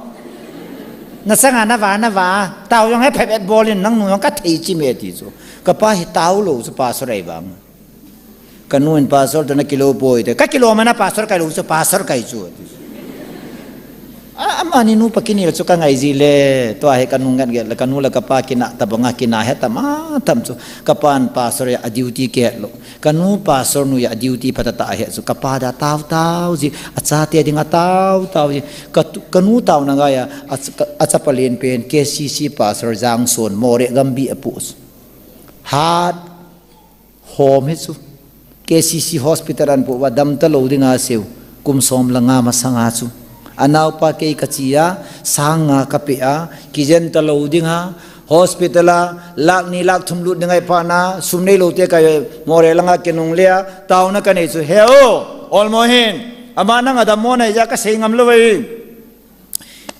Na sanga na va, na va. Tao jong he phet et bol in nang nu jong ka thei chi me ti chu. Ka pa hi tao lou chu pa so rei vang. Ka nu in pastor toh na kilou poi te. Ka kilou mana pastor kai lou chu, pastor kai chu. A, amani nu pa kinel chu ka ngai ji le, tua hi ka nu ngat gel le, ka nu le ka pa kina tabanga kina he tam a tam chu. Ka pan pastor a duty ke lo. Ka nu pastor nu a duty pata ta he chu. Ka pa da tao tao ji, a chate dinga tao tao ji. Ka tu, ka nu tao na ngai a, a cha, a chapa len pen K C C pastor Jangson Moreh gambi a pu chu. Hat Hom hi chu. K C C hospital an pu va dam ta lou dinga seu. Kum som le nga masanga chu. Anaopa kei ka chi a, sang nga ka pe a, kijen ta lou dinga, hospital a, lakh ni lakh thum lut dinga i pa na, sum nei lou te ka Moreh langa kinung le a, taona ka nei chu. He o, olmo hin, ama nang a dam mo nai ja ka sei ngam lou ve.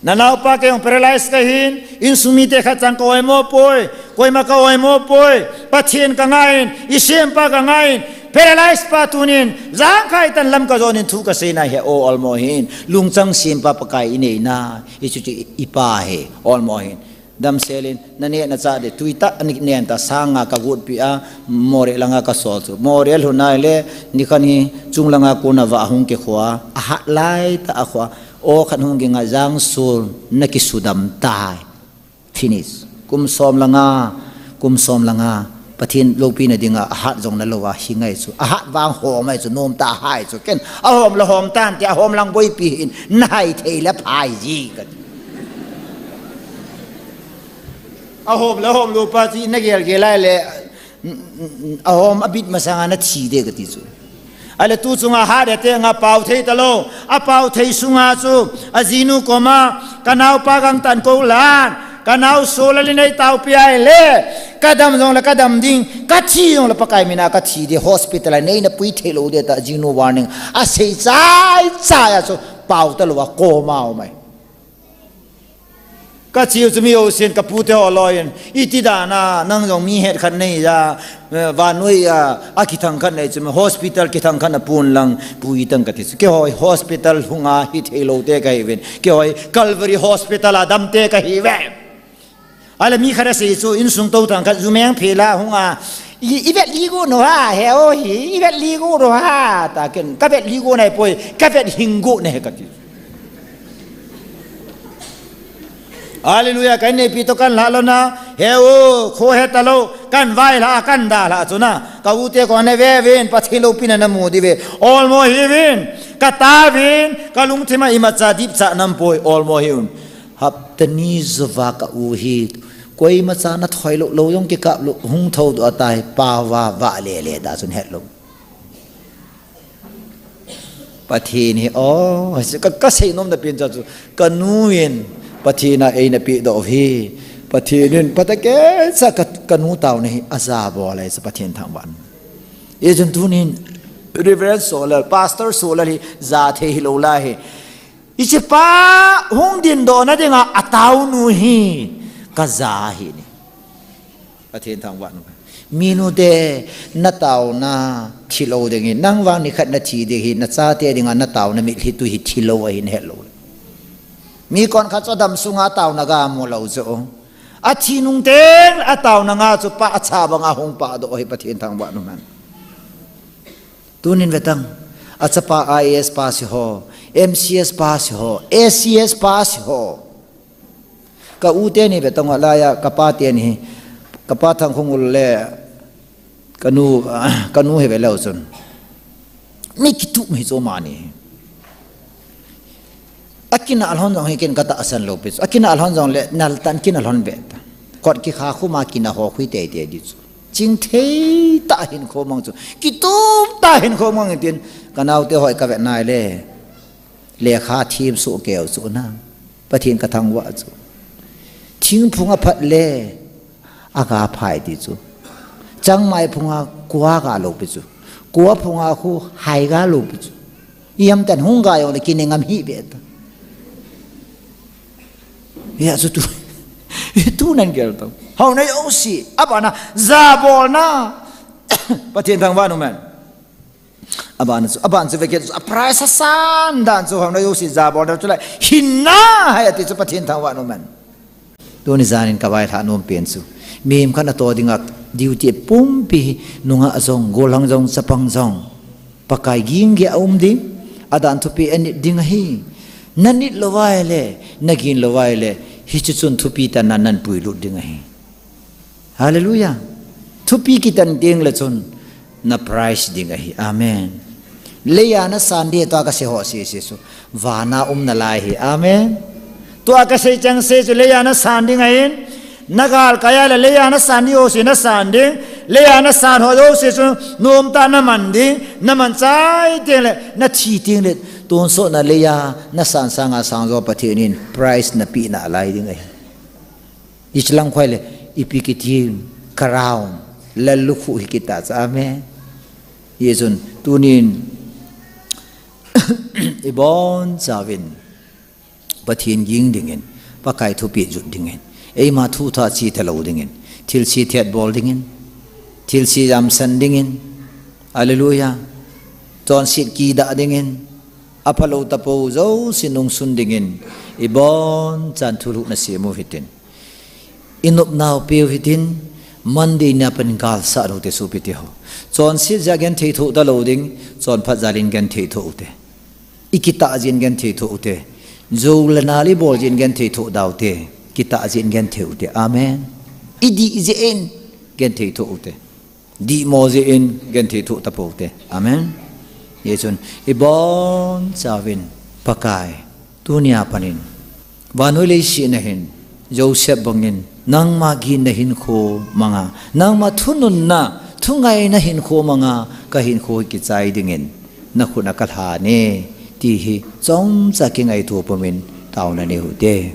Nanaopa kei jong paralyze ka hin, insung mite khat chang ka oimo poi, koima ka oimo poi, Pathen ka ngai in, i sempa ka ngai in, paralyze pa tunin, jangkhai tan lam ka jon in thu ka sei na he o olmo hin, lungchang sempa Pakai i nei na, i chu chu i pa he, olmo hin. Damsel in, na neh na chah de, tui tah a ni nen ta, sang nga ka gutpi a, Moreh langa ka sol chu. Moreh lhun nai le, nikhat hi, chung langa kona va hung ke khua, a hat lai ta a khua, O khat hung ging a Jangson na kisudam tai. Finish. Kum som le nga, kum som le nga. Pathen loupina dinga, a hat jong na lou a, hi ngai chu. A hat vang ho mai chu, nom ta hai chu. Ken, a hom le hom tan te, a hom lang boipi hin, na hai thei le phai ji ka ti. A hom le hom lou pa chu, na gel gel lai le, Ahom a bit masanga na thi de ka ti chu. Ale tu chunga hat de te nga pau thei ta lou. A pau thei sunga chu a jinu koma ka naopa gang tan ko lan. Ka nao so la li nei tau pi ai le. Ka dam jong le ka dam ding. Ka thi jong le Pakai mina ka thi de hospital a nei na pui thei lou de ta jinu warning. A sei chai chai a chu pau ta lou a koma o mai. Ka chiu chu mi o sin ka pu te ho loi in, iti dan a, nang jong mi het khat nei ja, eh, vannoi a, a kithang khat nei chu mi hospital kithang khat na pun lang, pu i tang ka ti chu. Kei hoi hospital hunga hi thei lou te ka hi ven. Kei hoi Calvary Hospital a dam te ka hi ven. Ale mi khat a sei chu insung to thang khat jumeng phela hunga, i, i vet li gu no ha, he o hi, i vet li gu no ha, ta ken, ka vet li gu nai poi, ka vet hing gu ne ka ti. Hallelujah, kan neipi to kan la lou na, he o, kho he ta lou, kan vai la, kan da la chu na, ka u te ko ne ve vin, Pathen loupina na mu di ve, olmo hi vin, ka ta vin, ka lungthim a imacha dipcha nam poi, olmo hi un. Hapta ni jouva ka u hi, koimacha na thoi lou, lou jong kikap lou, hung thou doh a tai, pau va, va le le da chun het lou. Pathen hi, o, ka, ka sei nom na pen cha chu, ka nu in, Pathen a eina pe doh hi, Pathen in, pata kesa ka, kanu tauna hi ajabol ahi chu Pathen thangvah. Ijeh inem itile tunin, Reverend Solal, Pastor Solal hi, jathei hilou lai hi. Hichepa, hung dingdoh nadinga, ataonu hi, kaja ahi. Pathen thangvah. Minu te, nataona, thilou ding hi, nang vang nikhat nathi ding hi, nachate dinga, nataona mitlhi tu hi, thilou ahi, nahet lou. Mi konkhat chu adam sunga taona ga mu lou chu. Athi nung teng, ataona nga chu pa acha banga hung pahdoh hi Pathen thangvah uhen. Tunin vetang, achapa I A S pass ho, M C S pass ho, A C S pass ho. Ka u teni vetang alaiya, kapa teni, kapa Thangkhongul le, kanu, kanu hi veleu chun. Mi kitup hi chu mani. Akinah lhon jong hi ken katahsan lou pi chu. Akinah lhon jongle, naltan kinah lhon ve ta. Kot kikha khuma kinah ho khui teitei di chu. Chingthei tah hinkho mang chu. Kitup tah hinkho mang tin. Kanaote hoi kavet naile. Lekha thiem soh keu chu na. Pathen kathangvah chu. Thingphung aphat le. Aga phai ti chu. Changmai phunga kua ga lou pi chu. Kua phunga khu hai ga lou pi chu. Ihamtan hung ga jongle kine ngam hi ve ta. Hia chu tu. Tunan gel tau. Haona jouse. Abana. Jabolna. Pathen thangvah uhen. Aban chu, aban chu vekit chu, a price asan dan chu, haona jouse jabolna chu lai, hinna hai ati chu Pathen thangvah uhen. Tuni janin kavailhah nom pen chu. Mihem khat natoh dinga duty pumpi hi, nungah jong, gollhang jong, chapang jong. Pakai ging gei a um ding, adan thupi anit ding ahi. Nanit lou vai le, nagin lou vai le, hichu chun thupi tah nan puilut ding ahi. Hallelujah. Thupi kitan ding le chun na price ding ahi. Amen. Leiya nasan ding tua kasei ho sese chu. Vana um nalai hi. Amen. Tua kasei cheng se chu leiya nasan ding ahin. Nagalkai a le leiya nasan ding ho se nasan ding. Leiya nasan ho ho se chu nomtah naman ding. Naman chai teng le nathi teng le. Tonsot na leiya nasan sanga sang jo Pathen in price napeh nalai ding ahi. Hiche lang khoi le, ipi kiti, crown, lallukhuh hi kit ta chu, amen. Hijeh chun, tunin, ibon chauvin, Pathen ging dingin, Pakai thupeh jot dingin, eima thu tha chi talou dingin, thilse thet bol dingin, thilse jamsan dingin, hallelujah, chonset kidah dingin, aphalou tapou jouse nungsun dingin, ibon chan thulhuh nasem u hitin. Inopnau peu hitin, Monday nia pat in galsat u hite sopi teho. Chonset jeh a genthei thoh talou ding, chonphat jal in genthei thoh u hite. Ikitah jeh in genthei thoh u hite. Jou le nal ibol jeh in genthei thoh da u hite. Kitah jeh in genthei u hite. Amen. Idih jeh in genthei thoh u hite. Dihmo jeh in genthei thoh tapou hite. Amen. Hijeh chun, ibon chauvin Pakai, tunia pat in. Vannoi leiset nahin, Joseph bangin, nangma gin nahinkho manga, nangma thununna, thungaina hinkho manga, kahinkho hi kichai dingin, nakhut a kalhan e, ti hi, chomcha kingaito pumin, taona nei u hite.